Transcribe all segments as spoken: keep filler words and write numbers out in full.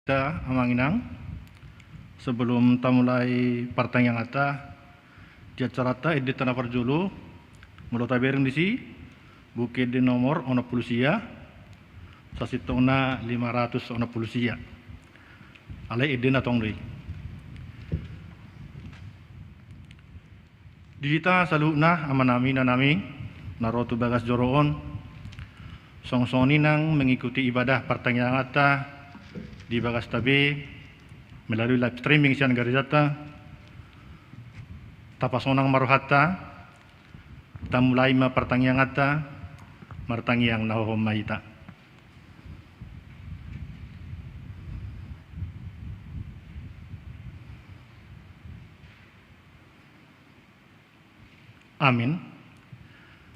Amang inang, sebelum tamulai partangianganta, di acaranta endenta na parjolo, molo tabereng disi, buku ende nomor onom pulu sia, sasintongna lima ratus onom pulu sia. Alai endena tong do i. Di hita saluhutna amanami, inanami, na ro tu bagas joro on, songon i nang mengikuti ibadah partangianganta di bagasta be melalui live streaming sian garejanta, tapasonang ma rohanta, tamulai ma partangianganta, martangiang na hohom ma hita. Amin.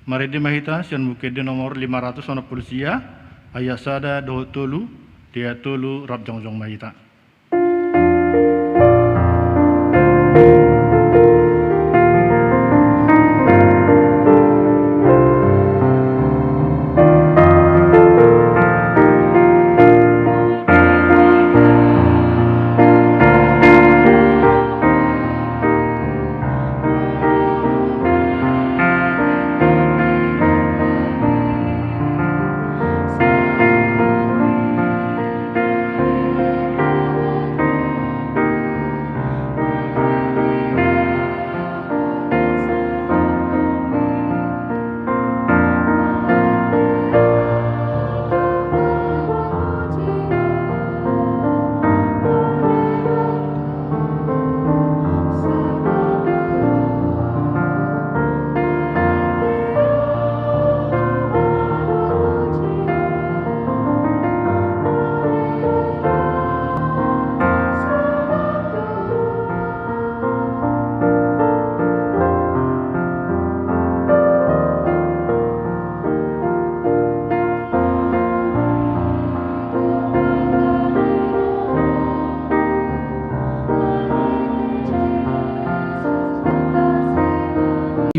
Marende ma hita sian buku ende nomor lima ratus onom pulu sia, ayat sada dohot tolu, di ayat tolu rap jongjong ma hita.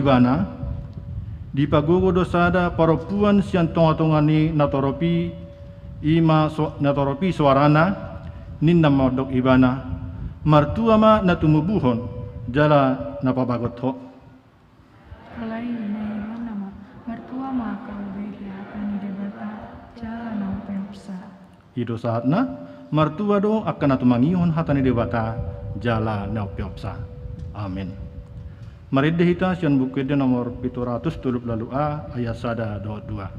Ibana, dipagogo do sada parompuan sian tongatonga ni natorop i, i ma so-, natorop i soarana, ninna mandok ibana: Martua ma na tumubuhon jala na pabagot ho. Alai ninna ibana ma: Martua ma angka umbege hata ni Debata jala na umpeopsa. I do sahatna, martua do angka na tumangihon hata ni Debata jala na umpeopsa. Amen. Marende hita sian buku ende nomor pitu ratus tolu pulu ualu a, ayat sada dohot dua.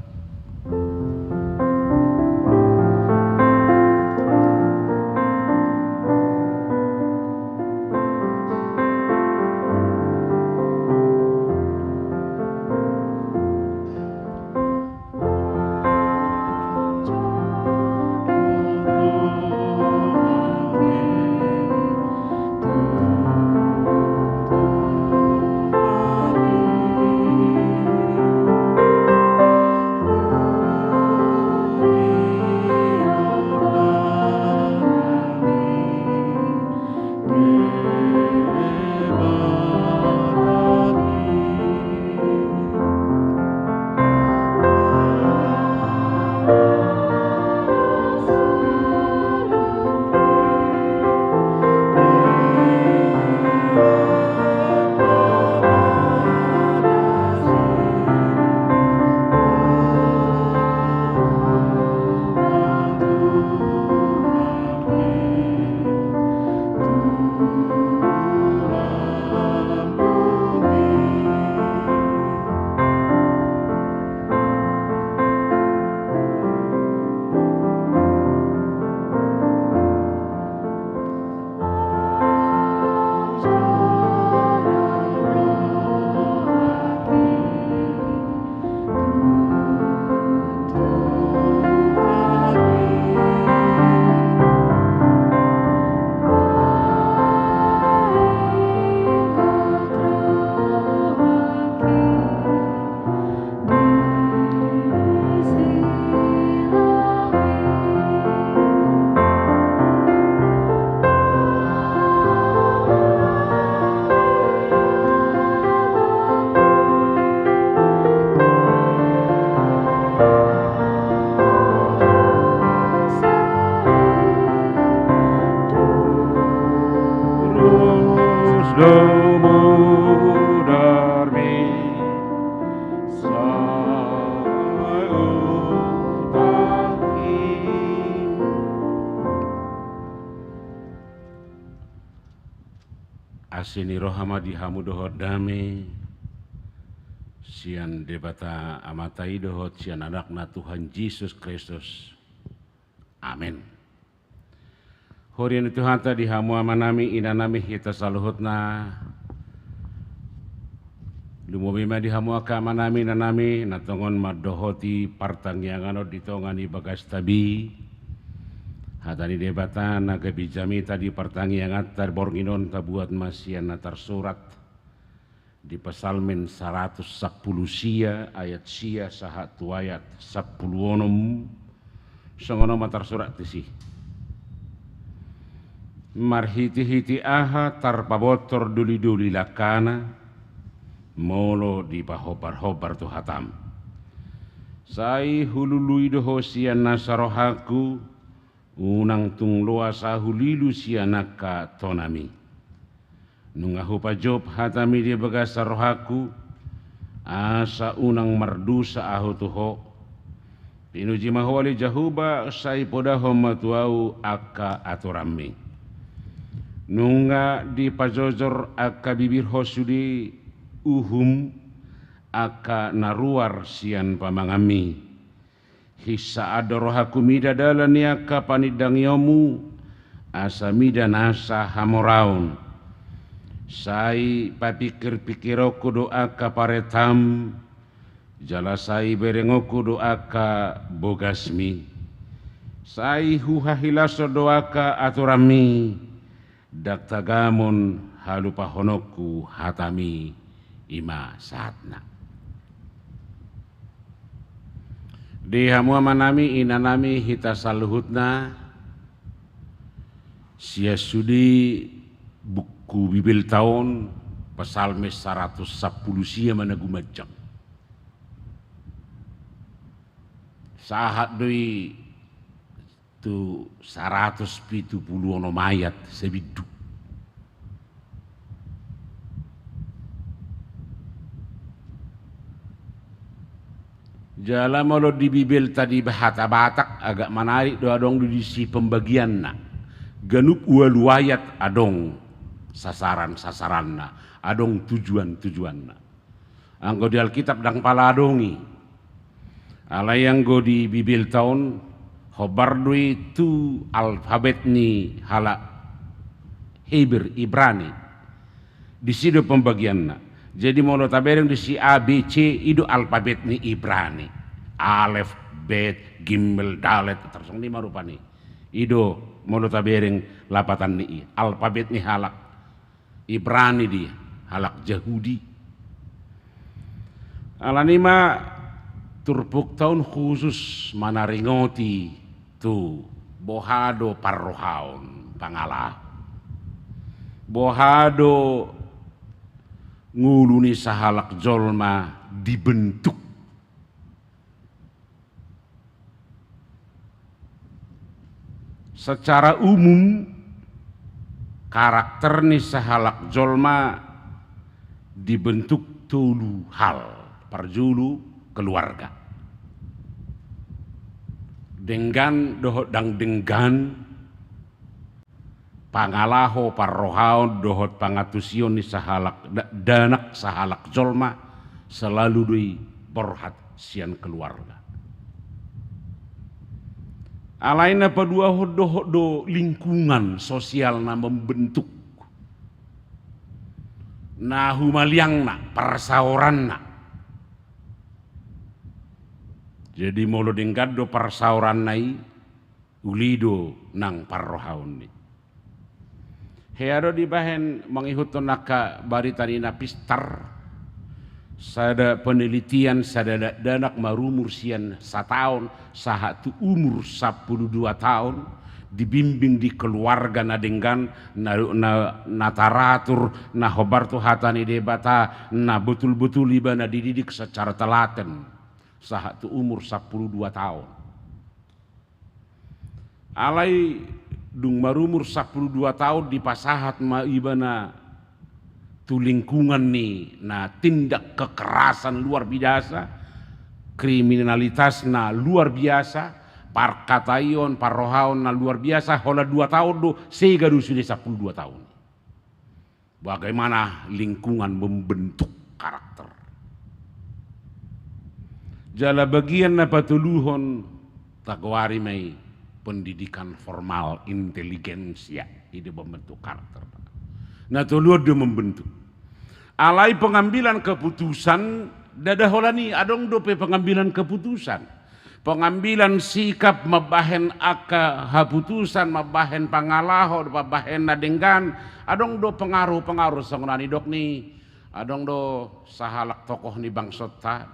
Domu dormi sai utangki. Asi ni roha ma di hamu dohot dame sian Debata Amanta i dohot sian Anakna Tuhan Jesus Kristus. Amen. Huria ni Tuhanta di hamu amanami, inanami, hita saluhutna. Lumobi ma di hamu angka amanami, inanami, na tongon mandohoti partangiangan on di tonga ni bagasta be. Hata ni Debata na gabe jamita di partangianganta borngin on tabuat ma sian na tarsurat di Psalmen saratus sampulu sia, ayat sia sahat tu ayat sampulu onom. Songon on ma tarsurat disi. Marhitehite aha tarpabontor dolidoli langkana, molo dipahombarhombar tu hatam? Sai hulului do ho sian nasa rohangku, unang tung loas ahu lilu sian angka tonami. Nunga hupajop hatami di bagasan rohangku, asa unang mardosa ahu tu ho. Pinuji ma ho ale Jahowa, sai podahon ma tu ahu angka aturanmi. Nunga dipajojor angka bibir ho sude uhum, angka na ruar sian pamanganmi. Hinsaan do rohangku mida dalan ni angka panindangionmu, asa mida nasa hamoraon. Sai papingkirpingkironku do angka parentam, jala sai berengonku do angka bogasmi. Sai huhahilashon do angka aturanmi, ndang tagamon halupahononku hatami, i ma sahatna. Di hamu amanami, inanami, hita saluhutna, sian sude buku Bibelta on, Psalmen saratus sampulu sia ma na gumanjang. Sahat do i tu saratus pitu pulu onom ayat sabindu. Jala molo di Bibelta di bahasa Batak agak manarik do, adong do disi pembagianna. Ganup ualu ayat adong sasaran-sasaranna, adong tujuan-tujuanna. Anggo di Alkitab ndang pala adong i. Alai anggo di Bibelta on, hombar do i tu alfabet ni halak Heber, Ibrani. Disi do pembagianna. Jadi molo tabereng disi A, B, C, i do alfabet ni Ibrani. Alef, Bet, Gimel, Dalet, tarsongon i ma rupani. I do molo tabereng lapatan ni i, alfabet ni halak Ibrani di, halak Jahudi. Alani i ma turpukta on khusus manaringoti tu boha do parrohaon pangalaho. Boha do ngolu ni sahalak jolma dibentuk. Secara umum, karakter ni sahalak jolma dibentuk tolu hal. Parjolo, keluarga. Denggan dohot ndang denggan, pangalaho parrohaon dohot pangantusion ni sahalak da-, dakdanak sahalak jolma selalu do i borhat sian keluarga. Alai na paduahon dohot do lingkungan sosial na membentuk, na humaliangna, parsaoranna. Jadi molo denggan do parsaoranna i, uli do nang parrohaonna i. Hea do dibahen mangihuthon angka barita ni na pistar, sada penelitian, sada dakdanak marumur sian sataon sahat tu umur sampulu dua taon, dibimbing di keluarga na denggan, na, na, na taratur, na hombar tu hata ni Debata, na botul-botul ibana dididik secara telaten sahat tu umur sampulu dua taon. Alai dung marumur sampulu dua taon dipasahat ma ibana tu lingkungan ni na tindak kekerasan luar biasa, kriminalitasna luar biasa, parkataion, parrohaon na luar biasa, holan dua taon do, sega do sude sampulu dua taon. Bagaimana lingkungan membentuk karakter. Jala bagian na patoluhon tagoari ma i pendidikan formal, inteligensia, i do membentuk karakter. Na tolu on do membentuk. Alai pengambilan keputusan ndada holan i, adong dope pengambilan keputusan. Pengambilan sikap mambahen angka haputusan, mambahen pangalaho, mambahen na denggan, adong do pengaruh-pengaruh songon na nidok ni, adong do sahalak tokoh ni bangsonta,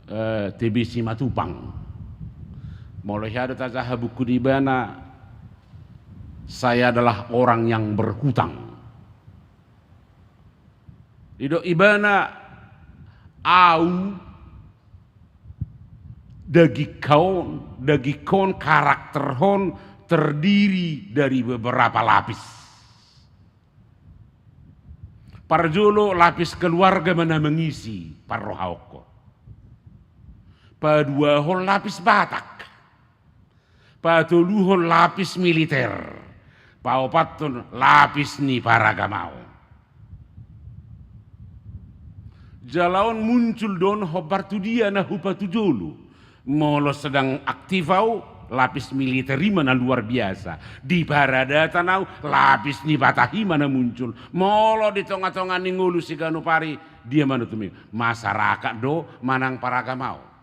eh, T B Simatupang. Molo hea do tajaha buku di ibana, "Saya adalah orang yang berhutang." Didok ibana, au, dagingkon, dagingkon, karakterhon terdiri dari beberapa lapis. Parjolo lapis keluarga ma na mangisi parrohaonkon. Paduahon lapis Batak. Patoluhon lapis militer. Paopathon lapis ni paragamaon. Jala on muncul do on hombar tu dia na hupatujolo. Molo sedang aktif au, lapis militer i ma na luar biasa. Di paradatan au, lapis ni Batak i ma na muncul. Molo di tonga-tonga ni ngolu siganup ari, dia ma na tumenggo? Masyarakat do manang paragamaon.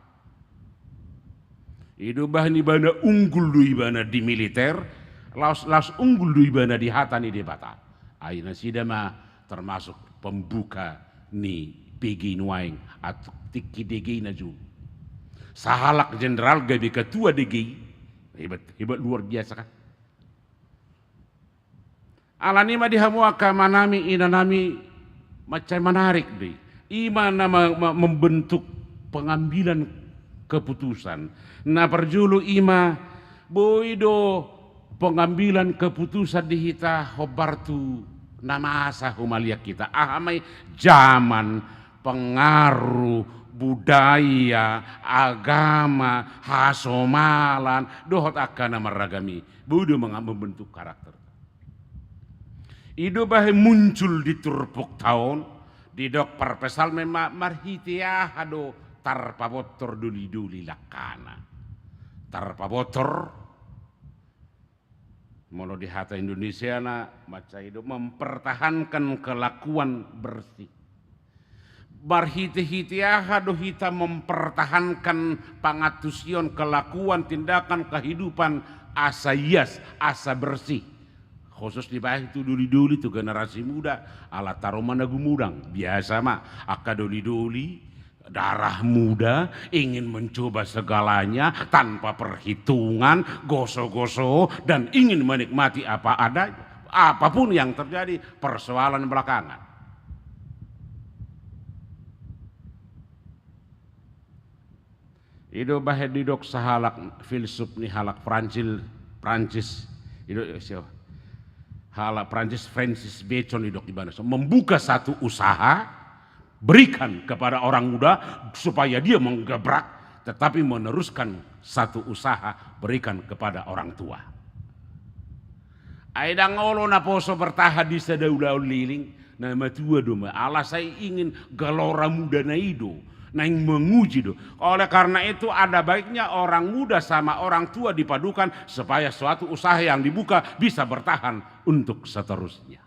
I do bahen ibana unggul do ibana di militer, laos, laos unggul do ibana di hata ni Debata. Ai nasida ma termasuk pembuka ni P G I nuaeng, atik tingki D G I na jolo. Sahalak jenderal gabe ketua D G I, hebat, hebat luar biasa kan. Alani i ma di hamu angka amanami, inanami, mansai manarik do i. I ma na ma-, ma-, membentuk pengambilan keputusan. Na parjolo i ma, boi do pengambilan keputusan di hita hombar tu na masa humaliang hita. Aha ma i? Zaman, pengaruh, budaya, agama, hasomalan, dohot angka na marragam i. Boi do manga-, membentuk karakter. I do bahen muncul di turpukta on, didok parpsalmen ma, marhite aha do tarpabontor doli-doli langkana. Tarpabontor, molo di hata Indonesiana, mansai do mempertahankan kelakuan bersih. Marhite-hite aha do hita mempertahankan pangantusion, kelakuan, tindakan, kehidupan asa ias, asa bersih. Khusus dibahen tu doli-doli, tu generasi muda, ala taro ma na gumodang. Biasa ma, angka doli-doli, darah muda, ingin mencoba segalanya tanpa perhitungan, goso-goso, dan ingin menikmati apa adanya. Apapun yang terjadi, persoalan belakangan. I do bahen didok sahalak filsuf ni halak Prancis, Prancis, i do, sio, halak Prancis, Francis Bacon, didok ibana, so, membuka satu usaha, berikan kepada orang muda supaya dia menggebrak, tetapi meneruskan satu usaha, berikan kepada orang tua. Ai ndang olo naposo bertahan di sada ulaon leleng, na matua do ma, ala sai ingin gelora mudana i do, naeng menguji do. Oleh karena itu, ada baiknya orang muda sama orang tua dipadukan supaya suatu usaha yang dibuka bisa bertahan untuk seterusnya.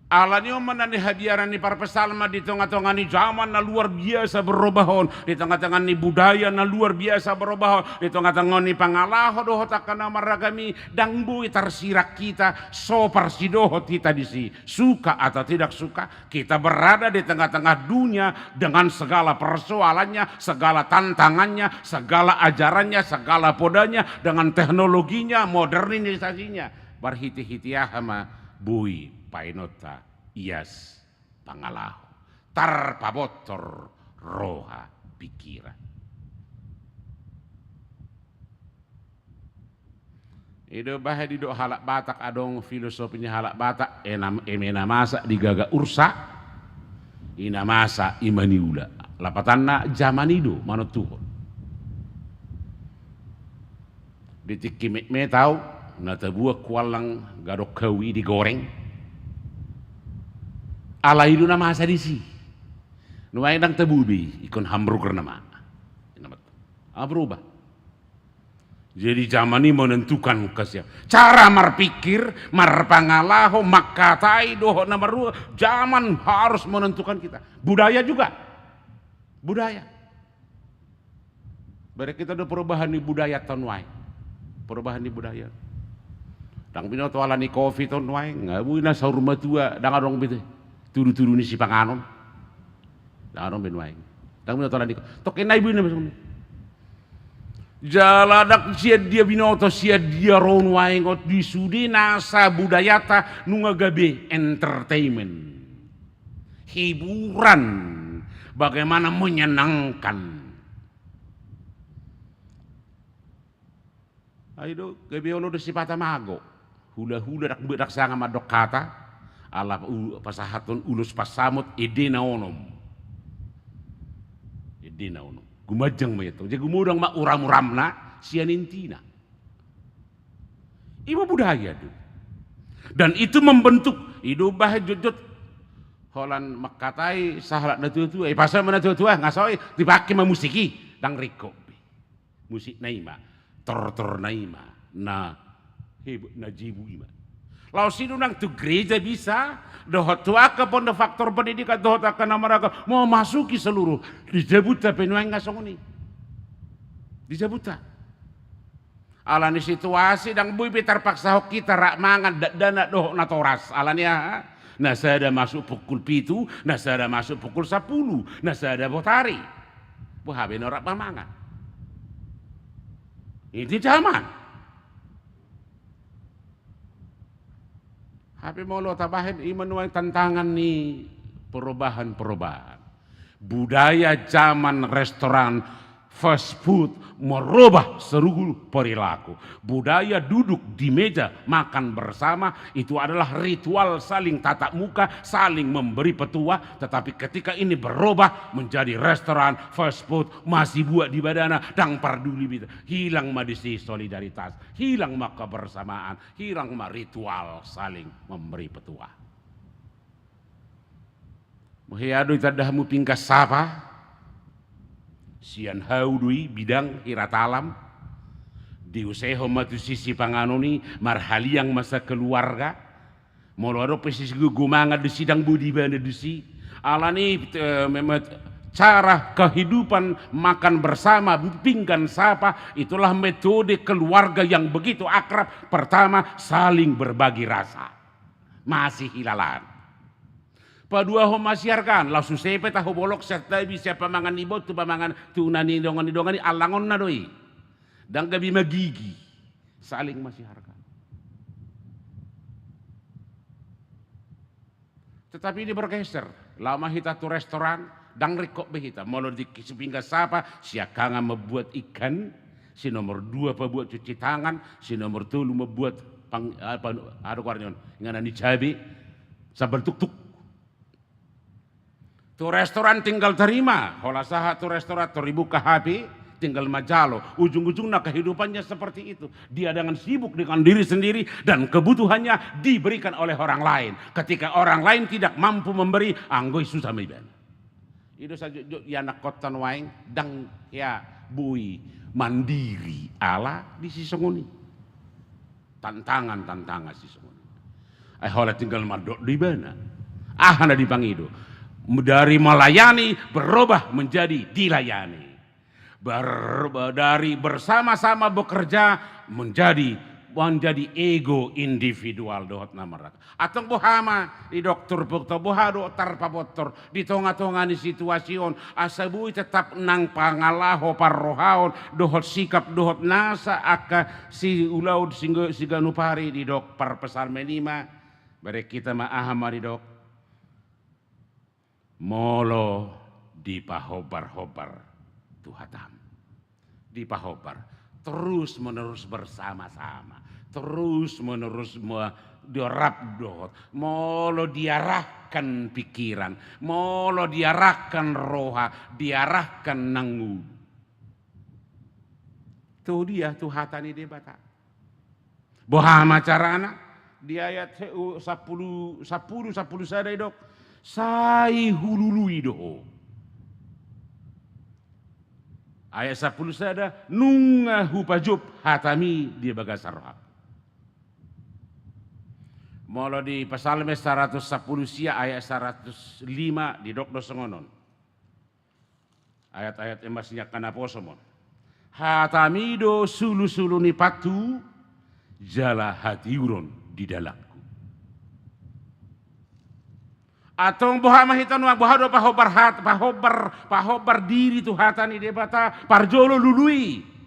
Alani on ma na nihabiaran ni parpsalmen, di tonga-tonga ni zaman na luar biasa berubah on, di tonga-tonga ni budaya na luar biasa berubah on, di tonga-tonga ni pangalaho dohot angka na marragam i, ndang boi tarsirang hita, so parsidohot hita disi. Suka atau tidak suka, kita berada di tengah-tengah dunia dengan segala persoalannya, segala tantangannya, segala ajarannya, segala podanya, dengan teknologinya, modernisasinya. Marhite-hite aha ma boi painonta ias pangalaho, tarpabontor roha pikiran. I do bahen didok halak Batak, adong filosofi ni halak Batak, eme na masa digaga ursa, i na masa i maniula. Lapatanna jaman i do manontuhon. Di tingki metmet au na tabuat huallang gadok hau i digoreng. Alai do na masa disi. Nuaeng ndang tabo be i, ingkon hamburger nama. Berubah. Jadi jaman i menentukan kesiapan. Cara marpikir, marpangalaho, mangkatai dohot na marua, jaman harus menentukan kita. Budaya juga. Budaya. Berarti kita do perubahan ni budaya taon nuaeng. Perubahan ni budaya. Ndang binoto ala ni covid on nuaeng, nga boi na saur matua, ndang adong be tudu-tudu ni sipanganon. Ndang adong be nuaeng. Ndang binoto ala ni covid. Toke nai boi na masuk ni. Jala ndang sian dia binoto, sian dia ro nuaeng on di sude nasa budayata nunga gabe entertainment. Hiburan, bagaimana menyenangkan. Ai do, gabe olo do sipata mago. Hula-hula ndang, ndang sanga mandok hata, ala pasahathon ulos pansamot ende na onom. Ende na onom. Gumanjang ma i tong. Jadi gumodang ma uram-uramna sian intina. I ma budaya do. Dan itu membentuk, i do bahen jotjot. Holan mangkatai sahalak na tua-tua, i pasahat ma na tua-tua, nga so i, dipake ma musik i, ndang ringkot be. Musikna i ma, tortorna i ma, na hebo, na jebu i ma. Laos i do nang tu gereja bisa, dohot tu angka pondok faktor pendidikan, dohot angka na maragam, memasuki seluruh, di jabunta pe nuaeng nga songon i. Di jabunta. Ala ni situasi ndang boi be tarpaksahon hita rap mangan dakdanak dohot natoras. Ala ni aha? Na sada masuk pukul pitu, na sada masuk pukul sampulu, na sada botari. Boha be na rap mangan. Ini jaman. Hape molo tabahen i ma nuaeng tantangan ni perubahan-perubahan. Budaya jaman restoran fast food merubah seluruh perilaku. Budaya duduk di meja makan bersama itu adalah ritual saling tatap muka, saling memberi petua, tetapi ketika ini berubah menjadi restoran fast food, masibuat di badana, ndang parduli be hita. Hilang ma disi solidaritas, hilang ma kebersamaan, hilang ma ritual saling memberi petua. Molo hea do itanda hamu pinggan sapa, sian hau do i, bidang hira talam, diusehon ma tusi sipanganon i, marhaliang ma sakeluarga. Molo adong pe sigogo mangan disi, ndang boi do ibana disi. Ala ni, eh, mem-, cara kehidupan makan bersama, pinggan sapa, itulah metode keluarga yang begitu akrab. Pertama, saling berbagi rasa. Masihilala. Paduahon, masihargaan. Laos use pe taho bolok sian tabi, sian pamangan ni boru tu pamangan tu na nidongani-dongani, allangon na do i. Ndang gabe magigi. Saling masihargaan. Tetapi ini bergeser. Laho ma hita tu restoran, ndang ringkot be hita. Molo di sipinggan sapa, siangkangan mambuat ikan, si nomor dua pabuat cuci tangan, si nomor tolu mambuat pang-, apa, aha do goarna on, inganan ni cabe, sambal tuktuk. Tu restoran tinggal terima, holan sahat tu restoran, tor dibuka H P, tinggal manjalo. Ujung-ujungna kehidupannya seperti itu. Dia dengan sibuk dengan diri sendiri dan kebutuhannya diberikan oleh orang lain. Ketika orang lain tidak mampu memberi, anggo i susah ma ibana. I do sajotjot ianakhonta nuaeng, ndang hea boi mandiri ala disi songon i. Tantangan-tantangan sisongon i. Ai holan tinggal mandok do ibana. Aha na dipangido? Dari melayani berubah menjadi dilayani. Ber-, dari bersama-sama bekerja menjadi, menjadi ego individual dohot na marragam. Antong boha ma didok turpukta, boha do tarpabontor di tonga-tonga ni situasi on, asa boi tetap nang pangalaho parrohaon dohot sikap dohot nasa angka siulaon singgo-, siganup ari. Didok parpsalmen i ma, bereng hita ma, aha ma didok? Molo dipahombar-hombar Tuhantam. Dipahombar. Terus menerus bersama-sama. Terus menerus ma-, diarap dohot. Molo diarahkan pikiran, molo diarahkan roha, diarahkan nang ulu. Tu dia, tu hata ni Debata. Boha ma carana? Di ayat se-, u-, sampulu, sampulu, sampulu sada didok, sai hulului do ho. Ayat sampulu sada, nunga hupajop hatami di bagasan rohangku. Molo di Psalmen saratus sampulu sia ayat saratus lima didok do songon on. Ayat-ayat i ma sian angka naposom on. Hatami do sulu-sulu ni pathu, jala hatiuron di dalanku. Antong boha ma hita nuaeng, boha do pahombar hat-, pahombar, pahombar diri tu hata ni Debata, parjolo lului.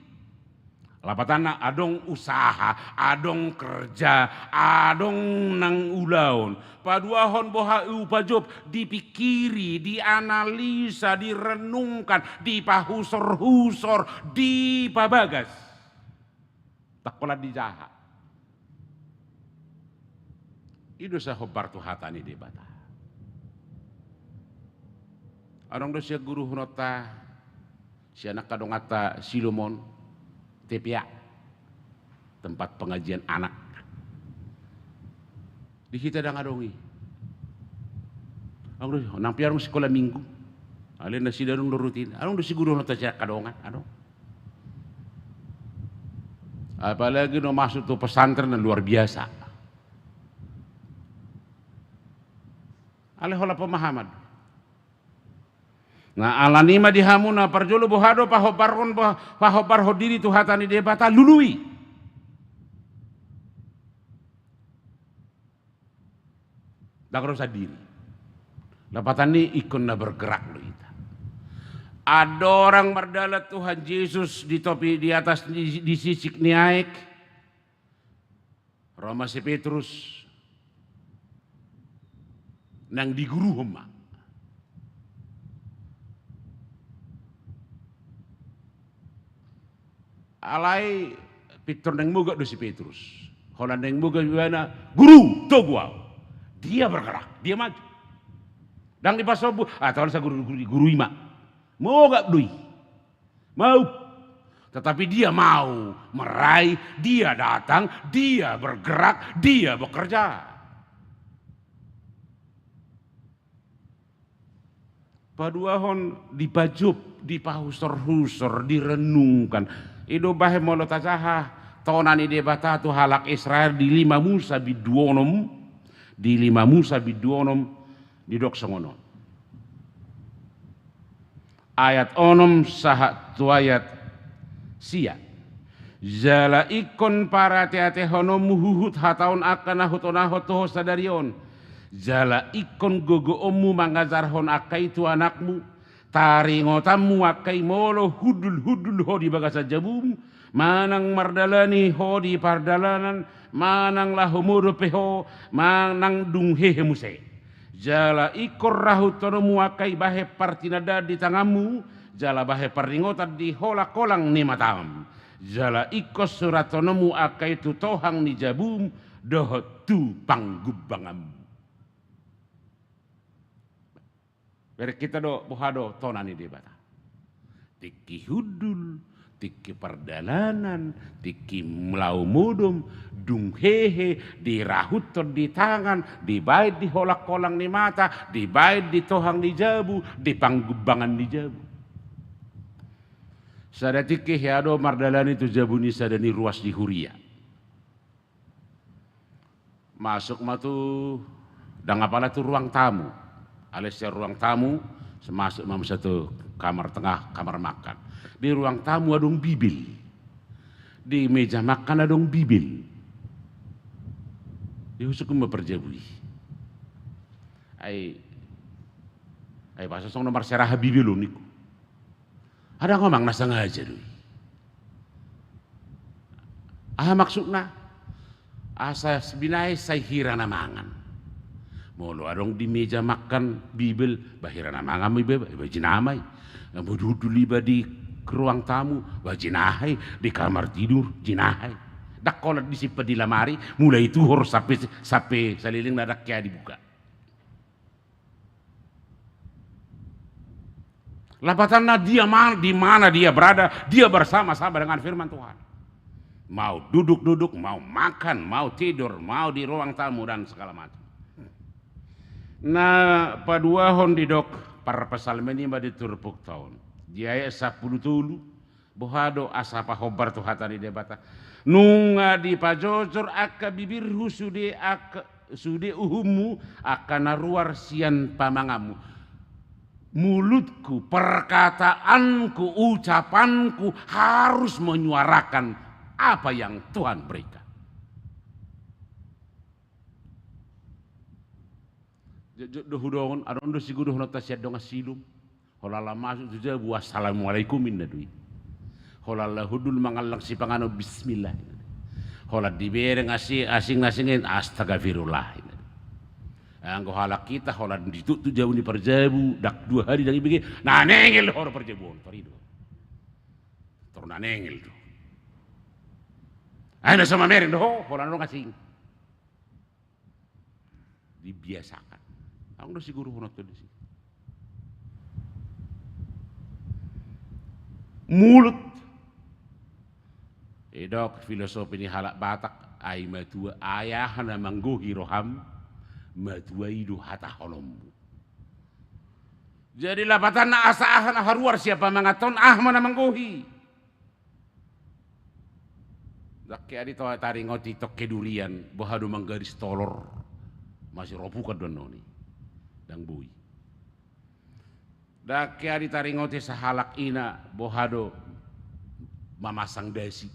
Lapatanna adong usaha, adong kerja, adong nang ulaon. Paduahon boha hupajop, dipikiri, dianalisa, direnungkan, dipahusor-husor, dipabagas. Tangkolan ni jaha. I do sai hombar tu hata ni Debata. Adong do sian guruhononta, sian angka donganta Silom on, T P A, tempat pengajian anak. Di hita ndang adong i. Adong do, nang pe adong sikola minggu. Alai nasida adong do rutin. Adong do siguruhononta sian angka dongan, adong. Apalagi na masuk tu pesantren na luar biasa. Alai holan pemahaman. Na alani i ma di hamu na parjolo boha do pahombarhon, pahombarhon diri tu hata ni Debata, lului. Ndang ro sandiri. Lapatan ni i ingkon na bergerak do hita. Andorang mardalan Tuhan Jesus di topi di atas di, di sisik ni aek. Ro ma si Petrus nang diguruhon ma. Alai pintor naeng mogap do si Petrus. Holan naeng mogap ibana, "Guru, togu ahu." Dia bergerak, dia maju. Ndang dipasombu, ah, taon sa guru, guru, guru i ma. Mogap do i. Mau. Tetapi dia mau meraih, dia datang, dia bergerak, dia bekerja. Paduahon dipajop, dipahusor-husor, direnungkan. I do bahen molo tajaha tona ni Debata tu halak Israel di lima Musa bindu onom, di lima Musa bindu onom, didok songon on. Ayat onom sahat tu ayat sia. Jala ingkon parateatehononmu huhut hata on angka na hutonahon tu ho sadari on. Jala ingkon gogoonmu mangajarhon angka i tu anakmu, taringotanmu angka i molo hundul-hundul ho di bagasan jabum, manang mardalani ho di pardalanan, manang laho modom pe ho, manang dung hehe muse. Jala ingkon rahuthononmu angka i bahen partinandaan di tanganmu, jala bahen parningotan di holang-holang ni matam. Jala ingkon surathononmu angka i tu tohang ni jabum, dohot tu panggumbanganmu. Bereng hita do, boha do tona ni Debata. Tingki hundul, tingki pardalanan, tingki laho modom, dung hehe, dirahuthon di tangan, dibahen di holang-holang ni mata, dibahen di tohang ni jabu, di panggumbangan ni jabu. Sada tingki hea do mardalani tu jabu ni sada ni ruas di huria. Masuk ma tu, ndang apala tu ruang tamu. Alai sian ruang tamu, masuk ma muse tu kamar tengah, kamar makan. Di ruang tamu adong Bibel. Di meja makan adong Bibel. Dihusungkon ma parjabu i. Ai, ai boasa songon na marserahan Bibel on ningku. Adong amang na sangaja do i. Aha maksudna? Asa binahen sai hira na mangan. Molo adong di meja makan Bibel, ba hira na mangan ma iba, ba jinaha ma i. Molo hundul iba di ruang tamu, ba jinaha i, di kamar tidur, jinaha i. Ndang holan disimpan di lamari, mulai tuhor sampe, sampe saleleng na ndang hea dibuka. Lapatanna dia ma-, di mana dia berada, dia bersama-sama dengan firman Tuhan. Mau duduk-duduk, mau makan, mau tidur, mau di ruang tamu dan segala macam. Na paduahon didok parpsalmen i ma di turpukta on. Di ayat sampulu tolu, boha do asa pahombar tu hata ni Debata. Nunga dipajojor angka bibirhu sude angka, sude uhummu angka na ruar sian pamanganmu. Mulutku, perkataanku, ucapanku harus menyuarakan apa yang Tuhan berikan. Jotjot do hudongon, adong do sigodohononta sian dongan Silom. Holan laho masuk tu jabu, "Assalamualaikum," ninna do i. Holan laho hundul mangallang sipanganon, "Bismillah," ninna do i. Holan dibereng asi-, asing na asing i, "Astagfirullah," ninna do i. Anggo halak hita, holan dituk tu jabu ni parjabu, ndang dua hali ndang ibege, na nengel do huhut parjabu on, tor i do. Tor na nengel do. Ai na so mamereng do ho, holan adong asing. Dibiasakan. Adong do sigodohononta disi. Mulut. Didok filosofi ni halak Batak, ai matua, ai aha na manggohi roham, matua i do hatahononmu. Jadi lapatanna asa aha na haruar sian pamanganton, aha ma na manggohi. Ndang hea ditaringoti tongke durian, boha do manggadis tolor. Masiropuh kan do annon i. Ndang boi. Ndang hea ditaringoti sahalak ina, boha do mamasang dasi.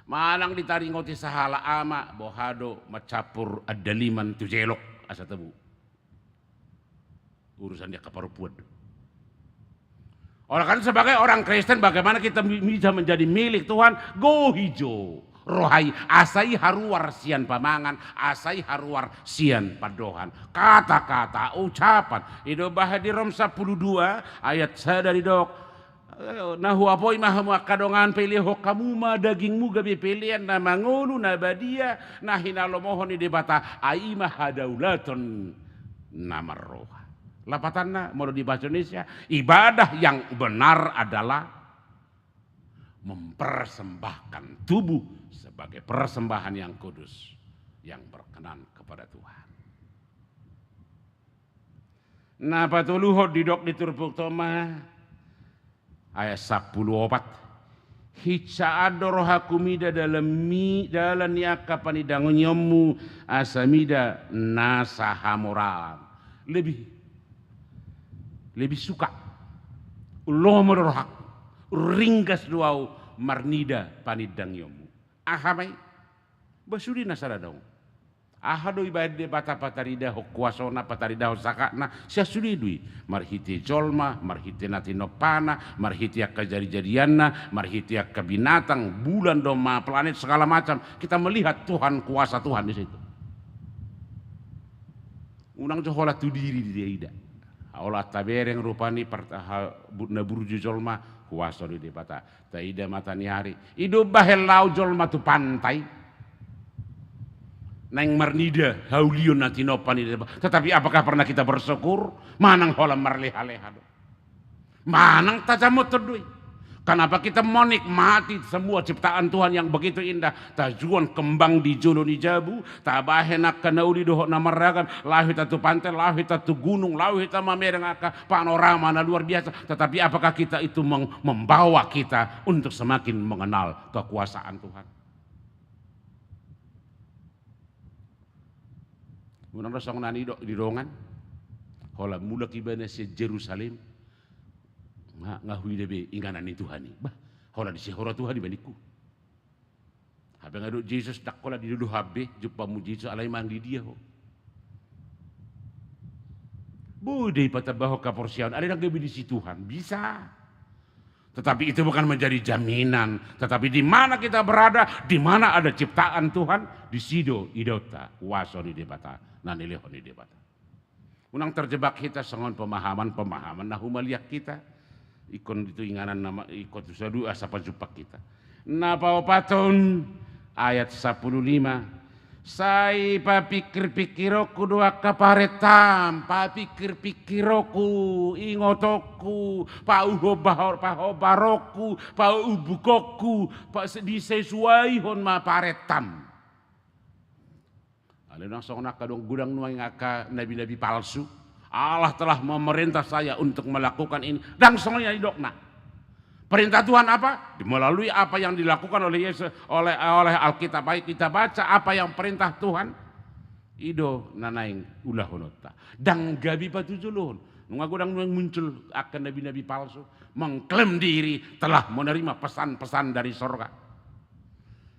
Manang ditaringoti sahalak ama, boha do mancampur andaliman tu jelok, asa tabo. Urusan di angka parompuan do. Oleh karena sebagai orang Kristen, bagaimana kita bi-, bisa menjadi milik Tuhan? Gohi jo roha i, asa i haruar sian pamangan, asa i haruar sian pandohan. Kata-kata, ucapan. I do boha di Rom sampulu dua ayat sada didok, "Na huapoi ma hamu angka dongan, pelehon hamu ma dagingmu gabe pelean na mangolu, na badia, na hinalomohon ni Debata, ai i ma hadaulaton na marroha." Lapatanna, molo di bahasa Indonesia, ibadah yang benar adalah mempersembahkan tubuh sebagai persembahan yang kudus, yang berkenan kepada Tuhan. Na patoluhon didok di turpukta on ma, ayat sampulu opat. Hinsaan do rohangku mida dalan mi-, dalan ni angka panidangionmu, asa mida nasa hamoralan. Lebih, lebih suka. Lomo do rohangku. Ringgas do au marnida panidangionmu. Aha ma i? Ba sude na sada adong. Aha do ibaen Debata pataridahon kuasona, pataridahon sangkapna, sian sude do i. Marhite jolma, marhite na tinompana, marhite angka jadijadianna, marhite angka binatang, bulan do ma, planet, segala macam. Kita melihat Tuhan, kuasa Tuhan di situ. Unang jo holan tu diri diida. Holan tabereng rupani par-, ha-, bu-, na burju jolma, kuasa ni Debata. Taida mata ni ari. I do umbahen laho jolma tu pantai. Naeng marnida haulion na tinompa ni Debata. Tetapi apakah pernah kita bersyukur? Manang holan marleha-leha do. Manang tajamothon do i. Kenapa kita menikmati semua ciptaan Tuhan yang begitu indah? Tajuon kembang di jolo ni jabu, tabahen angka na uli dohot na marragam, laho hita tu pantai, laho hita tu gunung, laho hita mamereng angka panorama na luar biasa. Tetapi apakah kita itu mem-, membawa kita untuk semakin mengenal kekuasaan Tuhan? Unang do songon na nidok ni dongan, holan mulak ibana sian Jerusalem, nga, nga huida be inganan ni Tuhan i. Bah, holan disi ho ro Tuhan i ba ningku. Hape nga didok Jesus, ndang holan didodohan be jumpangmu Jesus, alai manang di dia ho. Boi do i patambahon haporseaon, alai ndang gabe disi Tuhan. Bisa. Tetapi itu bukan menjadi jaminan. Tetapi di mana kita berada, di mana ada ciptaan Tuhan, disi do idaonta kuasa ni Debata, na nilehon ni Debata. Unang terjebak hita songon pemahaman-pemahaman na humaliang hita. Ingkon di tu inganan nama, ingkon tu sadua asa pajumpang hita. Na paopathon, Ayat sampulu lima. Sai papingkir-pingkironku do angka parentam, papingkir-pingkironku, ingotonku, pauhobahor-, pahombaronku, paumbukonku, pa-, disesuaihon ma parentam. Alai unang songon angka dongan godang nuaeng angka nabi-nabi palsu. Allah telah memerintah saya untuk melakukan ini. Ndang songon i na didokna. Perintah Tuhan apa? Melalui apa yang dilakukan oleh Yesus, oleh, oleh Alkitab. Baik kita baca apa yang perintah Tuhan. I do na naeng ulahononta. Ndang gabe patujolohon. Nunga godang nuaeng muncul angka nabi-nabi palsu. Mengklaim diri telah menerima pesan-pesan dari sorga.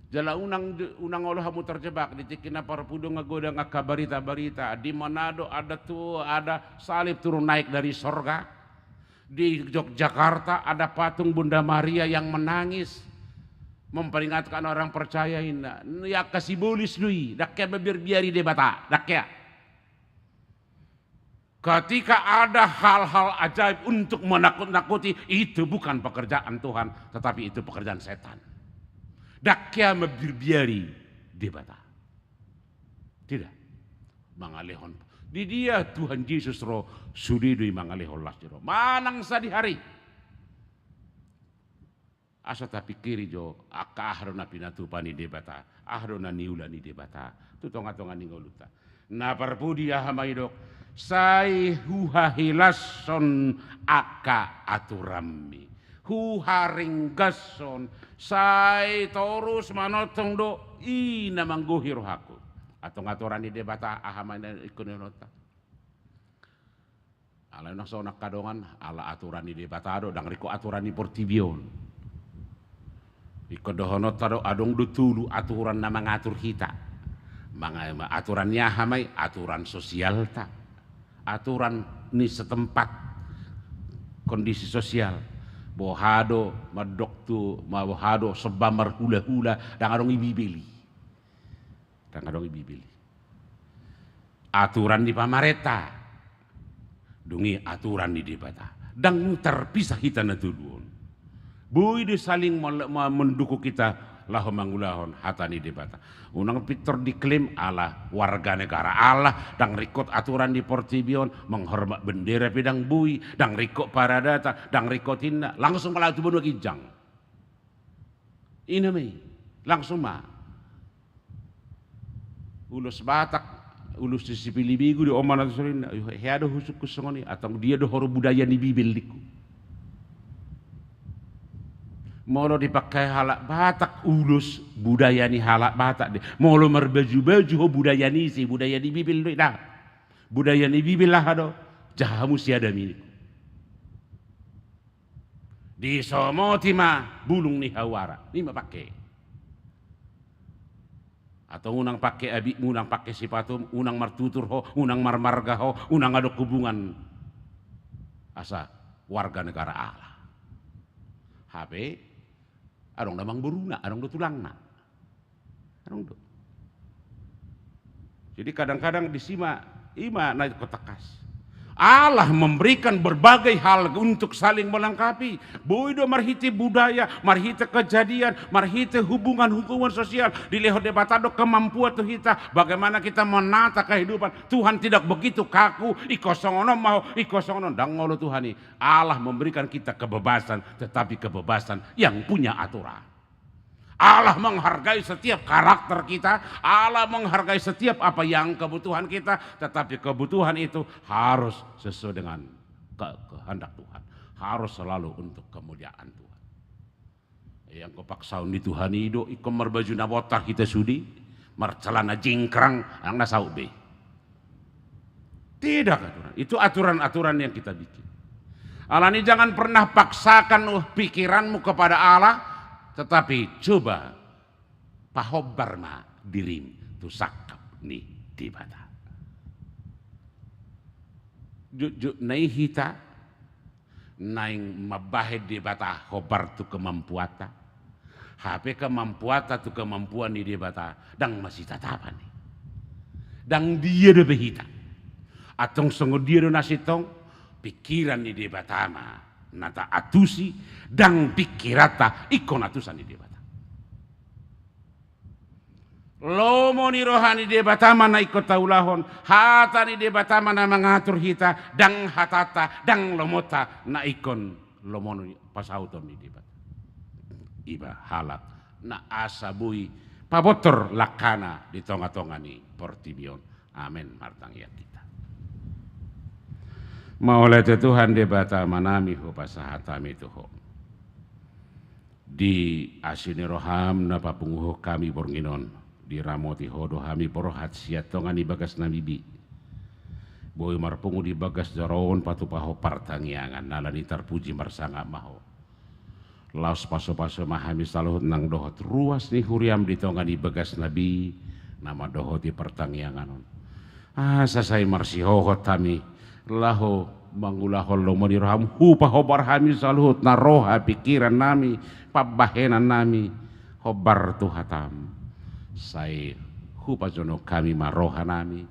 Jala unang, unang olo hamu terjebak di tingki na parpudi on, nunga godang angka barita-barita, di Manado ada tu, ada salib turun naik dari sorga. Di Yogyakarta ada patung Bunda Maria yang menangis, memperingatkan orang percaya, inna. Ia angka sibolis do i, ndang hea mabiar-biari Debata, ndang hea. Ketika ada hal-hal ajaib untuk menakut-nakuti, itu bukan pekerjaan Tuhan, tetapi itu pekerjaan setan. Ndang hea mabiar-biari Debata. Tidak. Mangalehon. Di dia Tuhan Jesus ro, sude do i mangalehon las ni roha. Manang sadihari. Asa tapingkiri jo, angka aha do na pinatupa ni Debata, aha do na niula ni Debata tu tonga-tonga ni ngolunta. Na parpudi, aha ma didok? Sai huhahilashon angka aturanmi, huharinggashon, sai torus manongtong do i na manggohi rohangku. Antong aturan ni Debata, aha ma na ingkon nidokta? Alai unang songon angka dongan, ala aturan ni Debata do, ndang ringkot aturan ni portibi on. Ingkon dohononta do, adong do tolu aturan na mangatur hita. Manga-, aturan ni aha ma i? Aturan sosialta. Aturan ni setempat, kondisi sosial. Boha do mandok tu, ma-, boha do somba marhula-hula, ndang adong i Bibel i. Ndang adong i Bibel i. Aturan ni pamarenta, dung i aturan ni Debata. Ndang terpisah hita na tolu on. Boi do saling mel-, me-, mendukung hita laho mangulahon hata ni Debata. Unang pintor diklaim ala warga negara Allah, ndang ringkot aturan di portibi on, menghormat bendera pe ndang boi, ndang ringkot paradata, ndang ringkot inna, langsung ma laho tu banua ginjang. I na ma i, langsung ma. Ulos Batak, ulos ni si Pilibegu do, on ma na tuson inna, "Hea do husungkun songon i, antong dia do ho ro budaya ni Bibel?" ningku. Molo dipangke halak Batak ulos budaya ni halak Batak do i. Molo marbaju-baju ho budaya ni ise, budaya ni Bibel do i, da. Budaya ni Bibel aha do? Jaha hamu siadami, ningku. Disomoti ma bulung ni hawara, i ma pangke. Antong unang pangke abitmu, unang pangke sipatum, unang martutur ho, unang marmarga ho, unang adong hubungan asa warga negara Allah. Hape adong damang boruna, adong do tulangna. Adong do. Jadi kadang-kadang disi ma, i ma na ingkon tangkas. Allah memberikan berbagai hal untuk saling melengkapi. Boi do marhite budaya, marhite kejadian, marhite hubungan-hubungan sosial. Dilehon Debata do kemampuan tu hita, bagaimana kita menata kehidupan. Tuhan tidak begitu kaku, ingkon songon on ma ho, ingkon songon on. Ndang olo Tuhan i. Allah memberikan kita kebebasan, tetapi kebebasan yang punya aturan. Allah menghargai setiap karakter kita, Allah menghargai setiap apa yang kebutuhan kita, tetapi kebutuhan itu harus sesuai dengan ke-, kehendak Tuhan, harus selalu untuk kemuliaan Tuhan. Yang kepaksaon ni Tuhan i do, ingkon marbaju na bontar hita sude, marcelana jingkrang, ndang na saut be. Tidak aturan. Itu aturan-aturan yang kita bikin. Alani jangan pernah paksakan, uh, pikiranmu kepada Allah, tetapi coba pahombar ma dirim tu sangkap ni Debata. Jotjot na i hita naeng mambahen Debata hombar tu kemampuanta. Hape kemampuanta tu kemampuan ni Debata, ndang masitatapan i. Ndang dia dope hita. Antong songon dia do na sintong, pikiran ni Debata ma na taantusi, ndang pikiranta ingkon antusan ni Debata. Lomo ni roha ni Debata ma na ingkon taulahon, hata ni Debata ma na mangatur hita, ndang hatanta, ndang lomonta na ingkon lomo ni pasauton ni Debata. Iba halak na asa boi pabontor langkana di tonga-tonga ni portibi on. Amen. Martangiang hita. Mauliate Tuhan Debata Amanami, hupasahat hami tu Ho. Di asi ni roham na papunguhon hami borngin on, diramoti Ho do hami borhat sian tonga ni bagasnami be. Boi marpungu di bagas joro on patupahon partangiangan, alani tarpuji marsangap ma Ho. Laos pasupasu ma hami saluhut nang dohot ruas ni huriam di tonga ni bagasna be, na mandohoti partangiangan on. Asa sai marsihohot hami, laho mangulahon lomo ni roham, hupahombar hami saluhutna roha, pingkirannami, pambahenannami, hombar tu hatam. Sai hupajonok hami ma rohanami,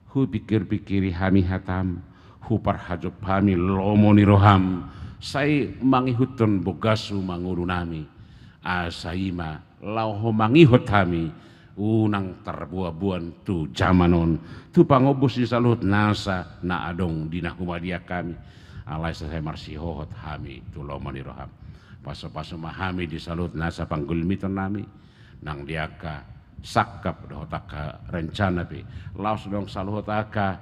hupingkirpingkiri hami hatam, huparhajop hami lomo ni roham, sai mangihuthon bogashu ma ngolunami, asa i ma laho mangihut hami, unang tarboanboan tu jaman on, tu pangombus ni saluhut nasa na adong di na humaliang hami, alai sai marsihohot hami tu lomo ni roham. Pasupasu ma hami di saluhut nasa panggulmitonnami, nang di angka sangkap dohot angka rencana pe, laos dohot saluhut angka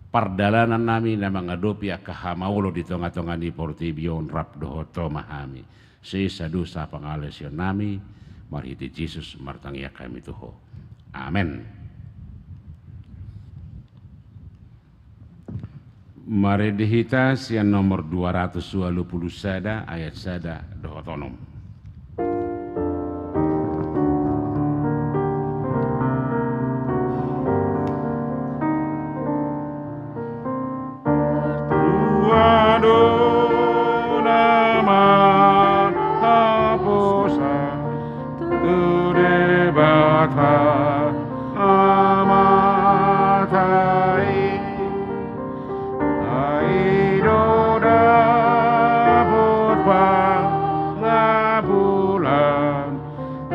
pardalanannami na mangadopi angka hamaolon di tonga-tonga ni portibi on rap dohot Ho ma hami. Sesa dosa pangalaosionnami, marhite Jesus martangiang hami tu Ho. Amen. Marende hita sian nomor dua ratus ualu pulu sada, ayat sada dohot onom. Tua do na marhaposan tu Debata Amanta i, ai do dapot pangapulan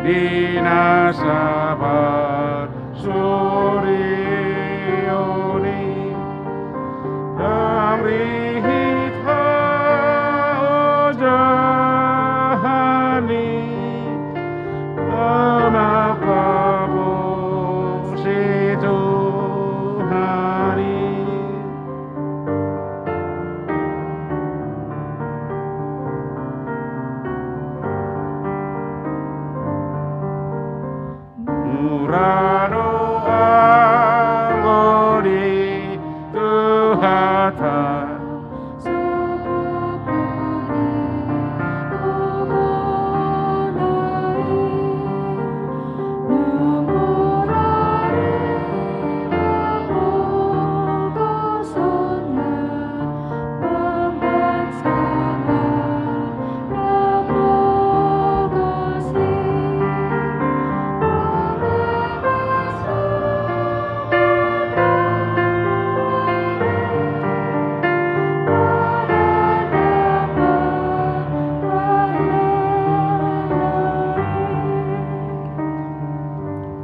di nasa parsorion i. Ndang rihit haojahan ni anak papuji Tuhan i. Mura do anggo di Tuhanta.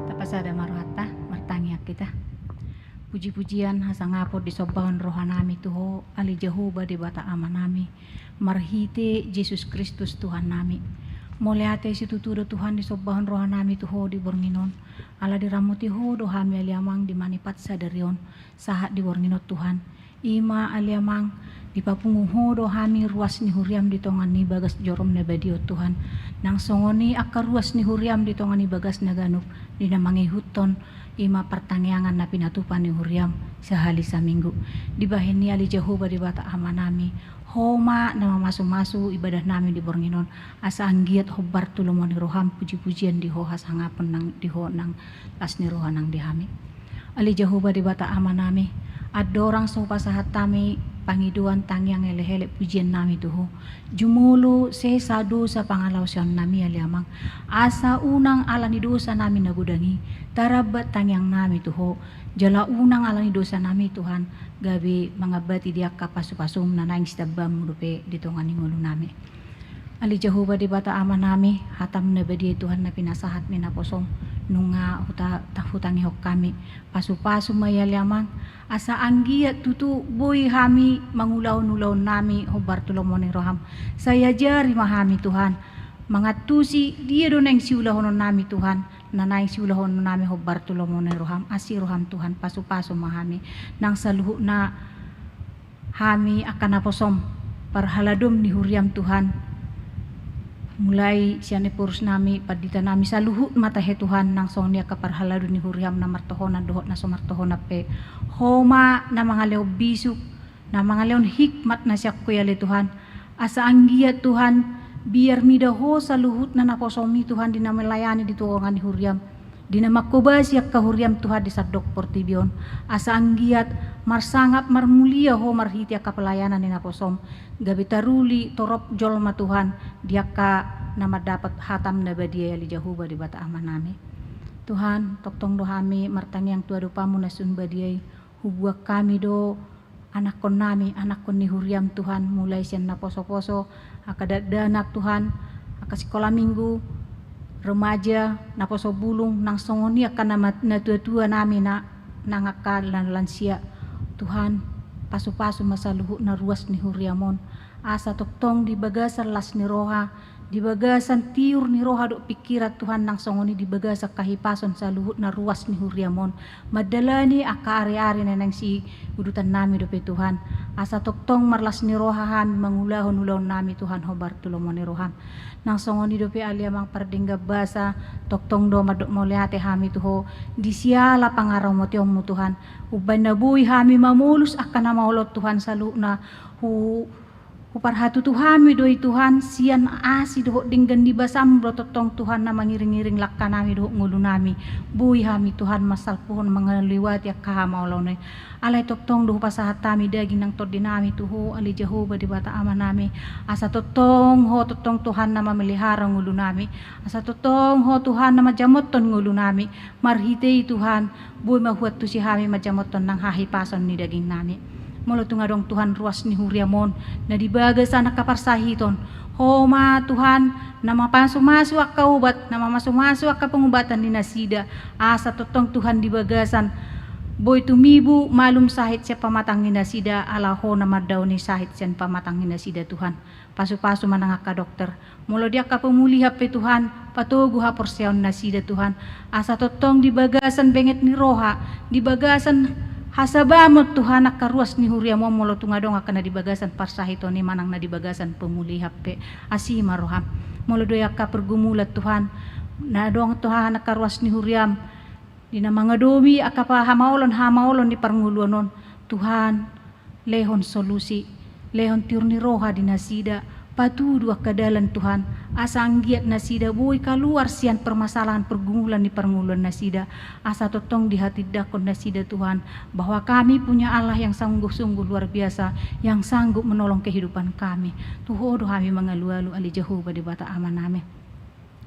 Tapasada ma rohanta, martangiang hita. Pujipujian hasangapon disombahon rohanami tu Ho, ale Jahowa Debata Amanami, marhite Jesus Kristus Tuhannami. Mauliate situtu do Tuhan disombahon rohanami tu Ho di borngin on, ala diramoti Ho do hami ale Amang di manipat sadari on, sahat di borngin on Tuhan. I ma ale Amang, dipapungu Ho do hami ruas ni huriam di tonga ni bagas jorom na badia on Tuhan. Nang songon i angka ruas ni huriam di tonga ni bagasna ganup, di na mangihuthon i ma partangiangan na pinatupa ni huriam sahali saminggu. Dibahen i ale Jahowa Debata Amanami, Ho ma na mamasumasu ibadahnami di borngin on, asa anggiat hombar tu lomo ni roham pujipujian di Ho hasangapon nang di Ho nang las ni roha nang di hami. Ale Jahowa Debata Amanami, andorang so hupasahat hami pangidoan, tangiang, elek-elek, pujiannami tu Ho, jumolo sesa dosa pangalaosionnami ale Amang, asa unang ala ni dosanami na godang i tarambat tangiangnami tu Ho, jala unang ala ni dosanami Tuhan gabe mangambati di angka pasupasum na naeng sitambahonmu dope di tonga ni ngolunami. Ale Jahowa Debata Amanami, hatam na badia i Tuhan na pinasahat ni naposom, Nunga huta-, hutangihon hami. Pasu-pasu ma i ale Amang, asa anggiat tutu boi hami mangulahon ulaon nami hombar tu lomo ni roham. Sai ajari ma hami Tuhan, mangantusi dia do naeng siulahonon nami Tuhan, na naeng siulahonon nami hombar tu lomo ni roham, asi roham Tuhan, pasu-pasu ma hami. Nang saluhutna hami angka naposom, parhaladom ni huriam Tuhan. Mulai sian ephorus nami, pandita nami, saluhut ma tahe Tuhan, nang songon i angka parhalado ni huriam na martohonan dohot na so martohonan pe. Ho ma na mangalehon bisuk, na mangalehon hikmat na sian Ho i ale Tuhan. Asa anggiat Tuhan, biar mida Ho saluhutna naposom i Tuhan di na melayani di tonga ni huriam. Di na manghobasi angka huriam Tuhan di sandok portibi on, asa anggiat marsangap marmulia Ho marhite angka pelayanan ni naposom, gabe taruli torop jolma Tuhan di angka na mandapot hatam na badia i ale Jahowa Debata Ama nami. Tuhan, tongtong do hami martangiang tu adopanMu na sun badia i, hubuan hami do anakkon nami, anakkon ni huriam Tuhan, mulai sian na poso-poso, angka dakdanak Tuhan, angka sikola minggu, remaja, na poso bulung, nang songon i angka na mat-, na tua-tua nami na, nang angka lan-, lansia. Tuhan, pasu-pasu ma saluhutna ruas ni huriam on, asa tongtong di bagasan las ni roha, di bagasan tiur ni roha dohot pingkiran Tuhan, nang songon i di bagasan hahipason saluhutna ruas ni huriam on, mandalani angka ari-ari na naeng siudutan nami dope Tuhan. Asa tongtong marlas ni roha hami mangulahon ulaon nami Tuhan hombar tu lomo ni roham. Nang songon i dope ale Amang pardenggan basa, tongtong do mandok mauliate hami tu Ho, di siala pangaramotionMu Tuhan. Umbahen na boi hami mamolus angka na maol on Tuhan saluhutna, hu- Huparhatutu hami do i Tuhan, sian asi dohot denggan ni basaM do tongtong Tuhan na mangiring-iring langka nami dohot ngolu nami. Boi hami Tuhan mansalpuhon mangaliwati angka hamaolon i. Alai tongtong do hupasahat hami daging nang tondi nami tu Ho, ale Jahowa Debata Ama nami. Asa tongtong Ho tongtong Tuhan na mamelihara ngolu nami. Asa tongtong Ho Tuhan na manjamothon ngolu nami. Marhite i Tuhan, boi ma huantusi hami manjamothon nang hahipason ni daging nami. Molo tung adong Tuhan ruas ni huriam on, na di bagasan angka parsahiton, Ho ma Tuhan, na mamasu-masu angka obat, na mamasu-masu angka pengobatan ni nasida, asa tongtong Tuhan di bagasan, boi tumibu malum sahit sian pamatang ni nasida, ala Ho na mandaoni sahit sian pamatang ni nasida Tuhan. Pasu-pasu ma nang angka dokter. Molo di angka pemulihan pe Tuhan, patogu haporseaon nasida Tuhan. Asa tongtong di bagasan benget ni roha, di bagasan hasabamon Tuhan angka ruas ni huriam on molo tung adong angka na di bagasan parsahiton i manang na di bagasan pemulihan pe. Asi ma roham. Molo do i angka pergumulan Tuhan, na adong Tuhan angka ruas ni huriam, di na mangadomi angka pa-, hamaolon-hamaolon ni parngoluon on, Tuhan, lehon solusi, lehon tiur ni roha di nasida, patudu angka dalan Tuhan, asa anggiat nasida boi kaluar sian permasalahan pergumulan ni parngoluan nasida, asa tongtong dihatindangkon nasida Tuhan, bahwa kami punya Allah yang sungguh-sungguh luar biasa, yang sanggup menolong kehidupan kami. Tu Ho do hami mangalualu ale Jahowa Debata Ama nami.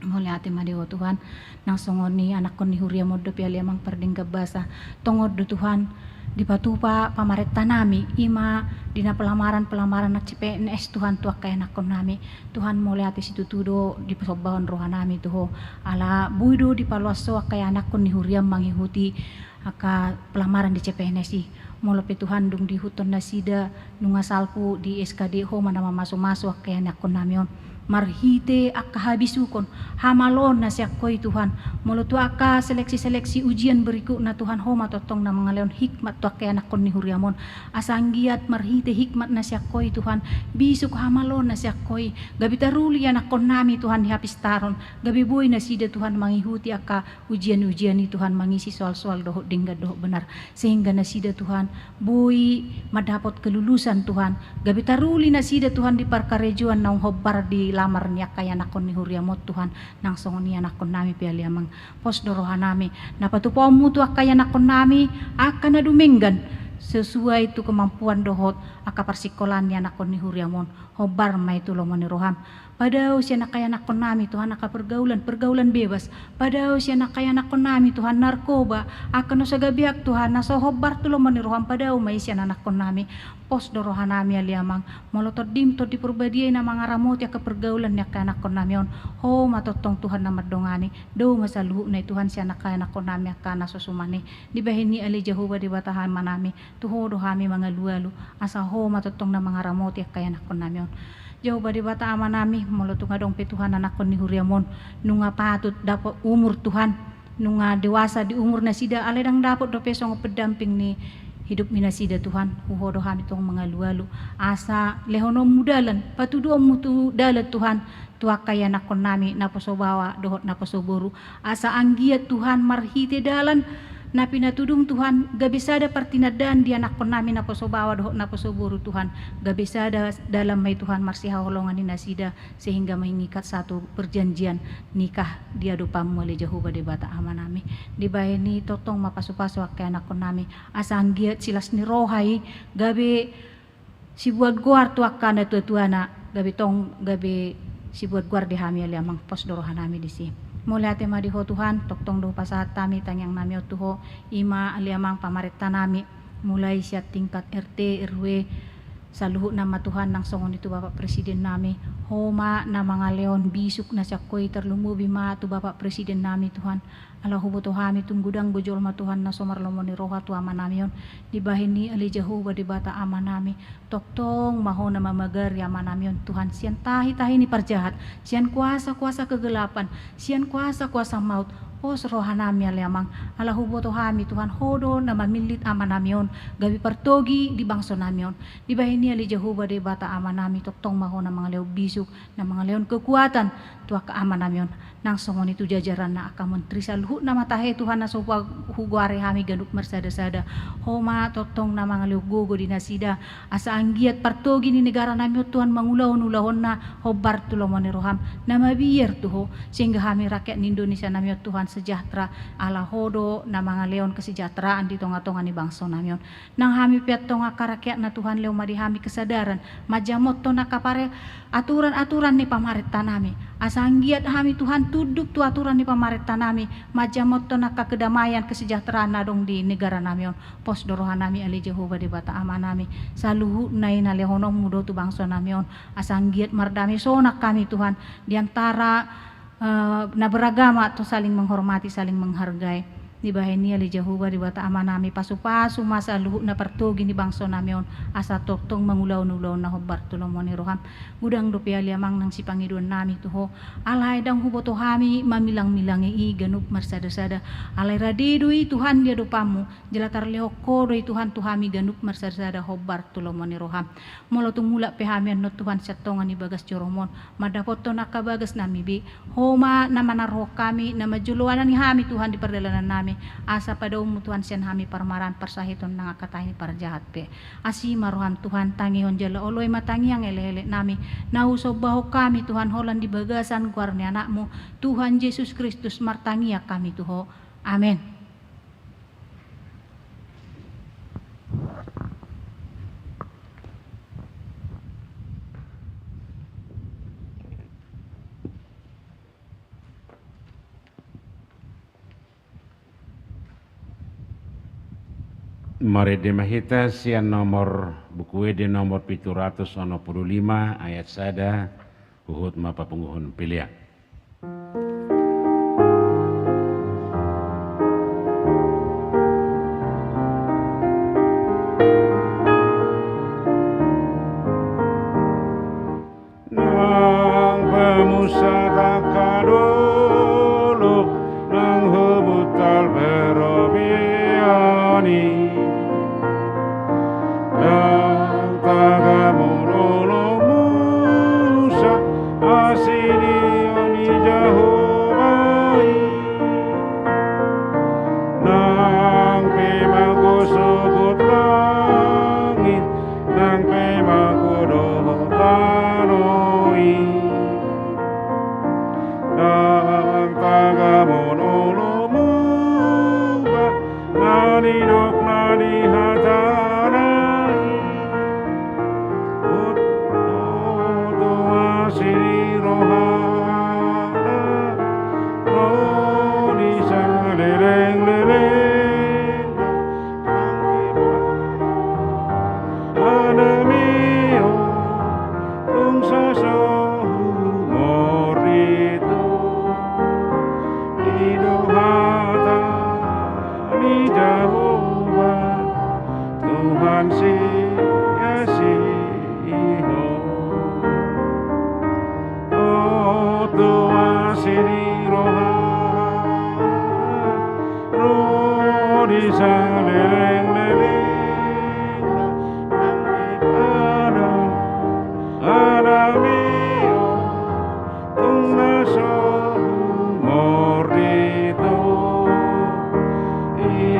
Mauliate ma di Ho Tuhan, nang songon i anakkon ni huriam on dope ale Amang pardenggan basa. Tongon do Tuhan, dipatupa pamarenta nami, i ma di na pelamaran-pelamaran na C P N S Tuhan tu angka anakkon nami. Tuhan mauliate situtu do dipasombahon roha nami tu Ho. Ala boi do dipaloas Ho angka anakkon ni huriam mangihuti angka pelamaran di C P N S i. Molo pe Tuhan dung diihuthon nasida, nunga salpu di S K D Ho ma na mamasu-masu angka anakkon nami on. Marhite angka habisukon, hamaloon na sian Ho i Tuhan. Molo tu angka seleksi-seleksi ujian berikutna Tuhan Ho ma tongtong na mangalehon hikmat tu angka anakkon ni huriam on. Asa anggiat marhite hikmat na sian Ho i Tuhan, bisuk hamaloon na sian Ho i. Gabe taruli anakkon nami Tuhan di hapistaron. Gabe boi nasida Tuhan mangihuti angka ujian-ujian i Tuhan mangisi soal-soal dohot denggan dohot benar. Sehingga nasida Tuhan boi mandapot kelulusan Tuhan. Gabe taruli nasida Tuhan di parkarejoan naung hombar di lamar ni angka anakkon ni huriam on Tuhan. Nang songon i anakkon nami pe ale Amang. Pos do roha nami. Na patupaonmu tu angka anakkon nami, angka na dumenggan. Sesuai tu kemampuan dohot angka parsikolaan ni anakkon ni huriam on. Hombar ma i tu lomo ni roham. Padao sian angka anakkon nami Tuhan angka pergaulan, pergaulan bebas. Padao sian angka anakkon nami Tuhan narkoba, angka na so gabe aek Tuhan, na so hombar tu lomo ni roham padao ma i sian anakkon nami. Pos do rohanami ale Amang, molo Tondim, Tondi Porbadia i na mangaramoti angka pergaulan ni angka ianakkonnami on, Ho ma tongtong Tuhan na mandongani. Dao ma saluhutna i Tuhan sian angka ianakkonnami angka na so suman i. Dibahen i ale Jahowa Debata Amanami, tu Ho do hami mangalualu, asa Ho ma tongtong na mangaramoti angka ianakkonnami on. Jahowa Debata Amanami, molo tung adong pe Tuhan anakkon ni huriam on nunga patut dapot umur Tuhan, nunga dewasa di umur nasida, alai ndang dapot dope songon pendamping ni hidupni nasida Tuhan, tu Ho do hami tong mangalualu, asa lehononmu dalan, patuduhonmu tu dalan Tuhan, tu angka ianakkonnami naposo baoa dohot naposo boru, asa anggiat Tuhan marhite dalan na pinatudum Tuhan, gabe sada partinandaan di ianakkonnami naposo baoa dohot naposo boru Tuhan, gabe sada dalan ma i Tuhan marsihaholongan ni nasida, sehingga mengikat satu perjanjian nikah di adopanmu ale Jahowa Debata Amanami. Dibahen i tongtong ma pasupasu angka ianakkonnami, asa anggiat silas ni roha i gabe sibuat goar tu angka natuatuana, gabe tong gabe sibuat goar di hami ale Amang, pos do rohanami disi. Mauliate ma di Ho Tuhan, tongtong do hupasahat hami tangiangnami on tu Ho, i ma ale Amang pamarentanami, mulai sian tingkat R T, R W, saluhutna ma Tuhan nang songon i tu Bapak Presidennami, Ho ma na mangalehon bisuk na sian Ho i, tarlumobi ma tu Bapak Presidennami Tuhan, ala huboto hami tung godang do jolma Tuhan na so marlomo ni roha tu amanami on. Dibahen i ale Jahowa Debata Amanami, tongtong ma Ho na mamagari amanami on Tuhan sian tahi-tahi ni parjahat, sian kuasa-kuasa kegelapan, sian kuasa-kuasa maut. Pos rohanami ale Amang, ala huboto hami Tuhan Ho do na mamillit amanami on gabe partogi di bangsonami on. Dibahen i ale Jahowa Debata Amanami, tongtong ma Ho na mangalehon bisuk, na mangalehon kekuatan tu angka amanami on, nang songon i tu jajaranna angka menteri saluhutna ma tahe Tuhan na so hugoari hami ganup marsada-sada. Ho ma tongtong na mangalehon gogo di nasida, asa anggiat partogi ni negaranami on Tuhan mangulahon ulahonna hombar tu lomo ni roham na mabiar tu Ho, sehingga hami rakyat ni Indonesia nami on Tuhan sejahtera, ala Ho do na mangalehon kesejahteraan di tonga-tonga ni bangsonami on. Nang hami pe antong angka rakyatna Tuhan, lehon ma di hami kesadaran manjamothon angka pare aturan-aturan ni pamarentanami, asa anggiat hami Tuhan tunduk tu aturan ni pamarentanami, manjamothon angka kedamaian kesejahteraan na adong di negaranami on. Pos do rohanami ale Jahowa Debata Amanami, saluhutna i na lehononmu do tu bangsonami on, asa anggiat mardame sonang hami Tuhan di antara eh, na beragama atau saling menghormati, saling menghargai. Dibahen i ale Jahowa Debata Amanami, pasupasu ma saluhutna partogi ni bangsonami on, asa tongtong mangulahon ulahonna hombar tu lomo ni roham. Godang dope ale Amang nang sipangidoannami tu Ho, alai ndang huboto hami mamilang-milangi i ganup marsada-sada, alai rade do i Tuhan di adopanmu, jala tarlehon Ho do i Tuhan tu hami ganup marsada-sada hombar tu lomo ni roham. Molo tung mulak pe hami annon Tuhan sian tonga ni bagas joroM on, mandapothon angka bagasnami be, Ho ma na manaruhon hami, na manjoloani hami Tuhan di pardalanannami, asa padaoonMu Tuhan sian hami parmaraan parsahiton nang angka tahi ni parjahat pe. Asi ma rohaM Tuhan, tangihon jala oloi ma tangiang elek-eleknami, na husombahon hami Tuhan holan di bagasan goar ni AnakMu, Tuhan Jesus Kristus martangiang hami tu Ho. Amen. Marende ma hita sian nomor Buku Ende nomor pitu ratus onom pulu lima ayat sada, huhut ma papunguhon pelean. Nang pamusat angka dolok, nang hubuntal berobean i. Nang tagamon olo musa, asi ni on ni Jahowa i. Nang pe mago sogot langit, nang pe mago dohot tano i. Nang tagamon olo muba, na nidok na nihatana i. Botoasi ni rohana, ro ni saleleng-leleng. Jahowa, Tuhan si asi ho. O Tuhan si ni roha, ro di saleleng-leleng, ada, ada mio. Tung na so humordit ho, i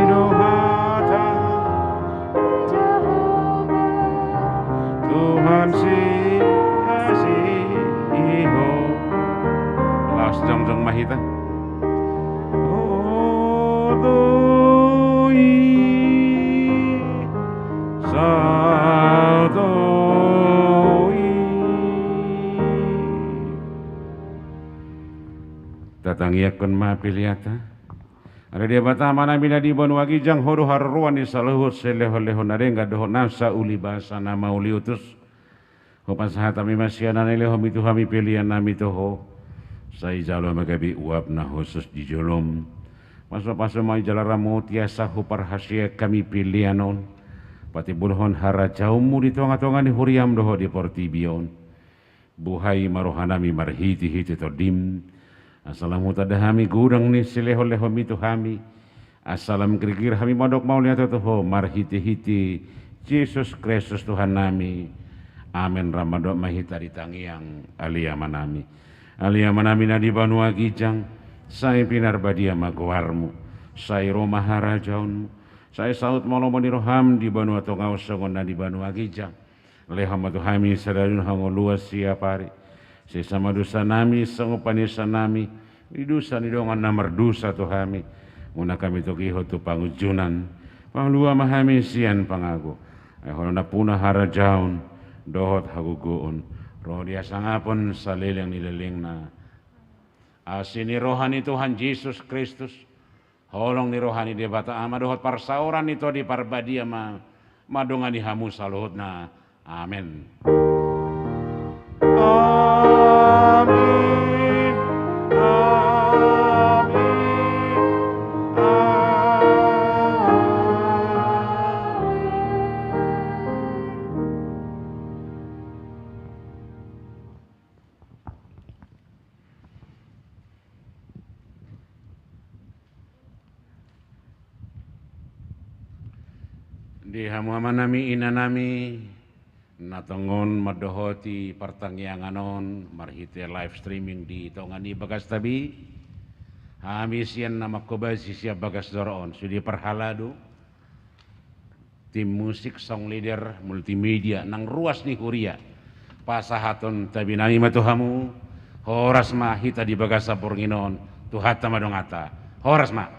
do hata Jahowa, Tuhan si asi ho. Laos jongjong ma hita. O do i, saut do i. Tatangiangkon ma peleanta. Ale Debata Amanami na di banua ginjang, Ho do haroroan ni saluhut silehon-lehon na denggan dohot nasa uli basa na mauliutus. Hupasahat hami ma sian na nilehonMi tu hami peleannami tu Ho. Sai jalo ma gabe uap na hushus di joloM. Pasu-pasu ma jala ramoti asa huparhaseang hami pelean on patimbulhon harajaonMu di tonga-tonga ni huriaM dohot di portibi on. Buhai ma rohanami marhite-hite TondiM, asa lam hutanda hami godang ni silehon-lehonMi tu hami, asa lam girgir hami mandok mauliate tu Ho marhite-hite Jesus Kristus Tuhannami. Amen. Lam mandok ma hita di tangiang. Ale Amanami, ale Amanami na di banua ginjang, sai pinarbadia ma goarMu, sai ro ma harajaonMu, sai saut ma lomo ni rohaM di banua tonga on songon na di banua ginjang. Lehon ma tu hami sadari on hangoluan siapari. Sesa ma dosanami songon panesanami di dosa ni dongan na mardosa tu hami. Unang hami togihon tu pangunjunan. Palua ma hami sian pangago. Ai Ho do nampuna harajaon dohot hagogoon, ro di hasangapon saleleng ni lelengna. Asi ni roha ni Tuhan Jesus Kristus, holong ni roha ni Debata Ama dohot parsaoran ni Tondi Parbadia ma mandongani hamu saluhutna. Amen. Amen. Amen. Amen. Di hamu amanami, inanami, na tongon mandohoti partangiangan on marhite live streaming di tonga ni bagasta be, hami sian na manghobasi sian bagas joro on, sude parhalado, tim musik, sound leader, multimedia, nang ruas ni huria, pasahathon tabinami ma tu hamu. Horas ma hita di bagasan borngin on, Tuhanta ma donganta. Horas ma.